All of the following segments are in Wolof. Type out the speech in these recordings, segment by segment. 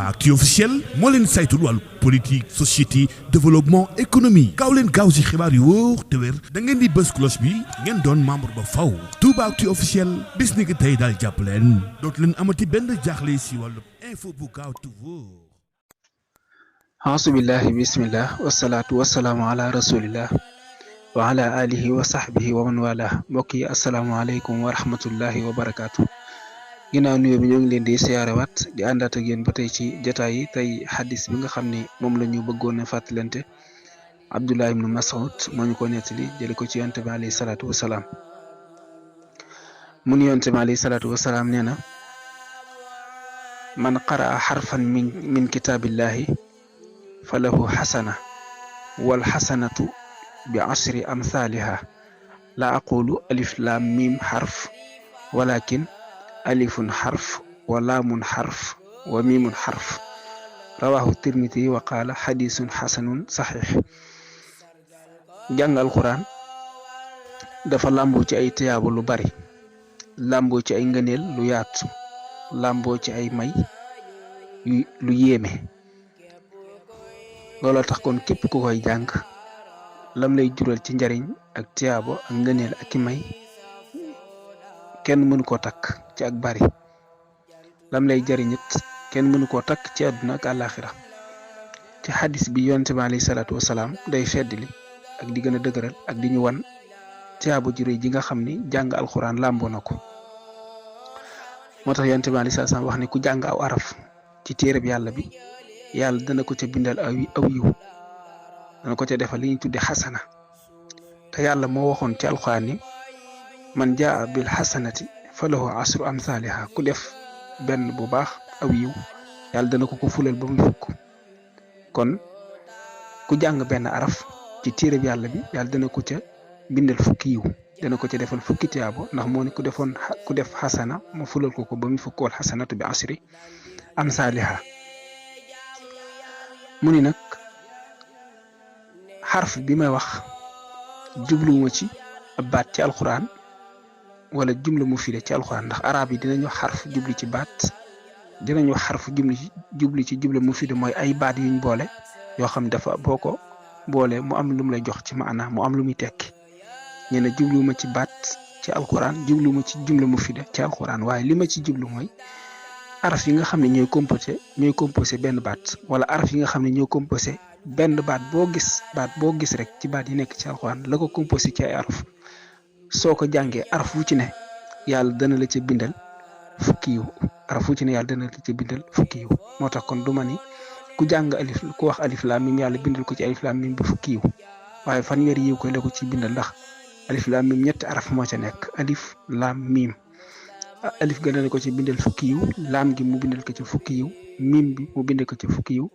Toubaactu officiel moo leen saytul wàllu politique société développement économie gaaw leen gaaw si xibaar yu wóor te wér da ngeen di bës cloche bi ngeen doon membre ba faw Toubaactu officiel bis ni ki tey daal jàpp leen dootu leen amati benn jaaxle si wàllu info bu gaaw te wóor. Asubillahi bismillah wasalaatu wasalaamu ala rasulillah wa ala alihi wa sahbihi wa man wala mbokk yi asalaamaaleykum wa rahmatullahi wa barakaatu. ginnaaw nuyoo bi ñoo ngi leen di siyaarewaat di àndaat ak yéen ba tey ci jotaay yi tey xadis bi nga xam ne moom la ñu bëggoon a fàttalante Abdullah ibnu Mas'ud moo ñu ko nettali jële ko ci yonent bi alayhi salaatu wasalaam mu ni yonent bi alayhi salaatu wasalaam nee na man qaraa xarfan min kitaabillahi falahu xasana wal xasanatu bi ashri amthaliha la aqulu alif lam mim xarf walakin alifun xarf wa laamun xarf wa miimun xarf rawahu tirmidi wa qaala xadisun xasanun saxiix. jàng alquran dafa làmboo ci ay tiyaabu lu bari, làmboo ci ay ngëneel lu yaatu, làmboo ci ay may lu yéeme. looloo tax kon képp ku koy jàng lam lay jural ci njariñ ak tiyaabo ak ngëneel ak i may kenn mënu koo takk ci ak bari, lam lay jariñit kenn mënu koo takk ci àdduna ak àllaaxira. ci xadis bi yonent bi alayhi salaatu wasalaam day feddli ak di gën a dëgëral ak di ñu wan tiyaabo ju rëy ji nga xam ni jàng alxuraan làmboo na ko. moo tax yonent bi alayhi salaatu wasalaam wax ne ku jàng aw araf ci téereb yàlla bi yàlla dana ko ca bindal aw yiw, dana ko ca defal li ñuy tudde xasana. te yàlla moo waxoon ci alxuraan ni man jaa bil xasanati falahu asru amthaliha ku def benn bu baax aw yiw yàlla dana ko fulal ba muy fukk. kon ku jàng benn araf ci téereb yàlla bi yàlla dana ko ca bindal fukki yiw, dana ko ca defal fukki tiyaabo, ndax moo ne ku def xasana mu fulal ko ba muy fukk. wal xasanatu bi asri amthaliha. mu ni nag xarf bi may wax jubluwuma ci ab baat ci alxuraan wala jumla mu file ci alxuraan, ndax arab yi dinañu xarf jublu ci baat, dinañu xarf jublu ci jumla mu file mooy ay baat yuñ boole yoo xam dafa boo ko boole mu am lu mu lay jox ci maana, mu am lu muy tekki. ñu ne jubluwuma ci baat ci alxuraan, jubluwuma ci jumla mu file ci alxuraan, waaye li ma ci jublu mooy araf yi nga xam ne ñooy composé benn baat, wala araf yi nga xam ne ñoo composé benn baat boo gis rek ci baat yi nekk ci alxuraan la ko composé ci ay araf. soo ko jàngee araf wu ci ne yàlla dana la ca bindal fukki yiw, araf wu ci ne yàlla dana la ca bindal fukki yiw. moo tax kon du ma ni ku jàng ku wax alif laam mim yàlla bindal ko ci alif laam mim bi fukki yiw, waaye fanweeri yiw koy la ko ci bindal, ndax alif laam mim ñetti araf moo ca nekk, alif laam mim. alif ga dana ko ci bindal fukki yiw, laam gi mu bindal ko ci fukki yiw, mim bi mu bindal ko ci fukki yiw,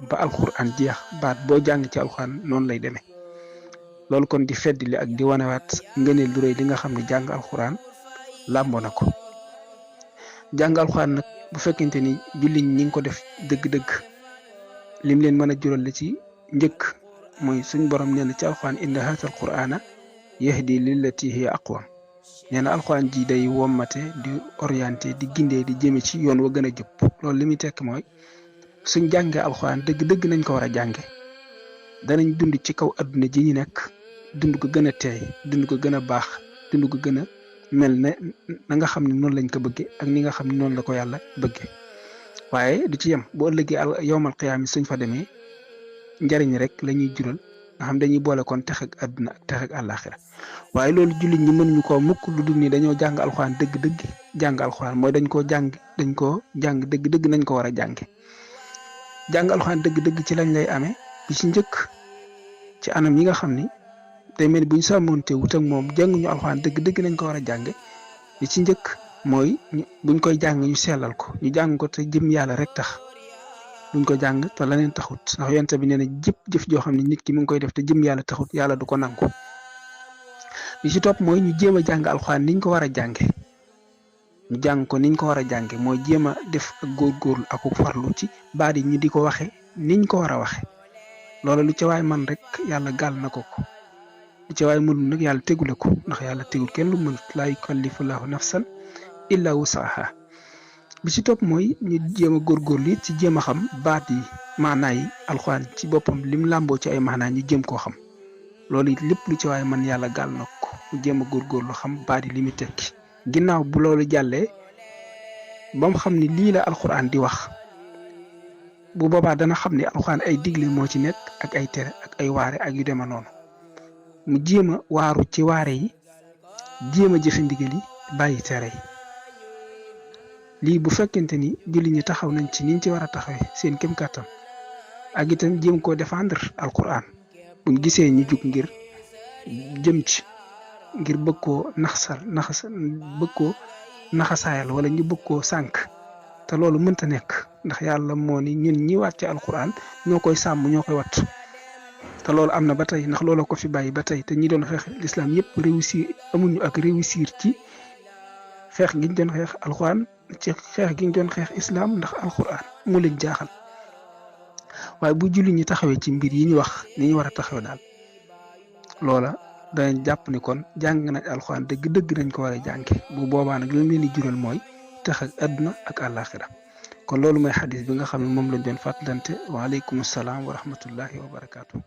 ba alxuraan jeex. baat boo jàng ci alxuraan noonu lay demee. loolu kon di feddli ak di wanewaat ngëneel lu rëy li nga xam ne jàng alxuraan làmboo na ko. jàng alxuraan nag bu fekkente ni julli ñi ngi ko def dëgg-dëgg lim leen mën a jural la ci njëkk mooy suñ borom nee na ci alxuraan inna haazal qur'aana yahdi lillati hiya aqwam. nee na alxuraan ji day wommate di orienté di gindee di jëme ci yoon wa gën a jub. loolu li muy tekk mooy suñ jàngee alxuraan dëgg-dëgg nañ ko war a jànge danañ dund ci kaw adduna ji ñu nekk dund ko gën a teey, dund ko gën a baax, dund ko gën a mel ne na nga xam ne noonu lañ ko bëggee ak ni nga xam ne noonu la ko yàlla bëggee. waaye du ci yem, boo ëllëgee yowmal qiyaama suñ fa demee njariñ rek la ñuy jural, nga xam dañuy boole kon tex ak adduna ak tex ak àllaaxira. waaye loolu jullit ñi mënuñu koo mukk lu dul ni dañoo jàng alxuraan dëgg-dëgg. jàng alxuraan mooy dañ koo jàng dëgg-dëgg nañ ko war a jànge. jàng alxuraan dëgg-dëgg ci lañ lay amee bi ci njëkk ci anam yi nga xam ni day mel buñ sàmmoonte wut ak moom jànguñu alxuraan dëgg-dëgg nañ ko war a jànge. li ci njëkk mooy buñ koy jàng ñu sellal ko, ñu jàng ko te jëm yàlla rek tax, buñ ko jàng te leneen taxut, ndax yonent bi nee na jëf joo xam ne nit ki mu ngi koy def te jëm yàlla taxut yàlla du ko nangu. li ci topp mooy ñu jéem a jàng alxuraan niñ ko war a jànge. ñu jàng ko niñ ko war a jànge mooy jéem a def ak góorgóorlu ak farlu ci baat yi ñu di ko waxe niñ ko war a waxe. loolu lu ca waay man rek yàlla gàll na ko ko, lu ca waay mënul nag yàlla tegule ko, ndax yàlla tegul kenn lu mënut. laa yukallifu llaahu nafsan illa wusaha. bi ci topp mooy ñu jéem a góorgóorlu it ci jéem a xam baat yi maanaa yi alxuraan ci boppam lim làmboo ci ay maanaa ñu jéem koo xam loolu it lépp lu ci waaye man yàlla gàll na ko mu jéem a góorgóorlu xam baat yi li muy tekki ginnaaw bu loolu jàllee ba mu xam ni lii la alxuraan di wax bu boobaa dana xam ni alxuraan ay digle moo ci nekk ak ay tere ak ay waare ak yu dema noonu mu jéem a waaru ci waare yi jéem a jëfe ndigal yi bàyyi tere yi lii bu fekkente ni julli ñi taxaw nañ ci niñ ci war a taxawee seen kem kàttan ak itam jéem koo défendre alquran buñ gisee ñu jug ngir jëm ci ngir bëgg koo naxasaayal wala ñu bëgg koo sànk te loolu mënta nekk ndax yàlla moo ni ñun ñi wàcce alquran ñoo koy sàmm ñoo koy watt te loolu am na ba tey ndax looloo ko fi bàyyi ba tey te ñi doon xeex l'islam yëpp réussir amuñu ak réussir ci xeex giñ doon xeex alquran ci xeex giñ doon xeex islam ndax alquran mu leen jaaxal waaye bu julli ñi taxawee ci mbir yi ñu wax ni ñu war a taxawee daal loola danañ jàpp ni kon jàng nañ alquran dëgg-dëgg nañ ko war a jànge bu boobaa nag li leen di jural mooy tax ak àdduna ak àllaaxira kon loolu mooy xadis bi nga xam ne moom lañ doon fàttalante waaleykum salaam wa rahmatullahi wa barakaatu.